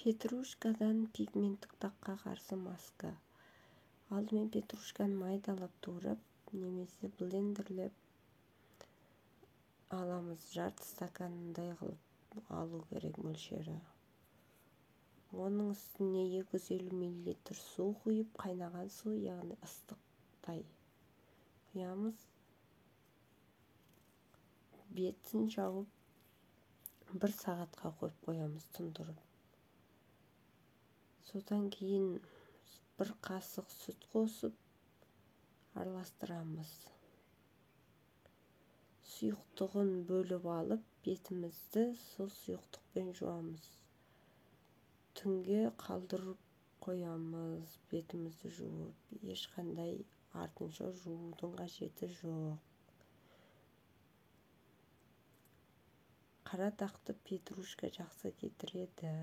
Петрушкадан пигменттік даққа қарсы маска. Алдымен петрушканы майдалап турап, немесе блендерлеп аламыз. Жарты стакандай қылып алу керек мөлшері. Оның үстіне 250 мл су құйып, қайнаған су, яғни ыстықтай құямыз. Бетін жауып, 1 сағатқа қойып қоямыз тұндырып. Содан кейін 1 қасық сүт қосып араластырамыз. Сұйықтығын бөліп алып, бетімізді сол сұйықтықпен жуамыз. Түнге қалдырып қоямыз бетімізді жуып, ешқандай артынша жуудың қажеті жоқ. Қара дақты петрушка жақсы кетіреді.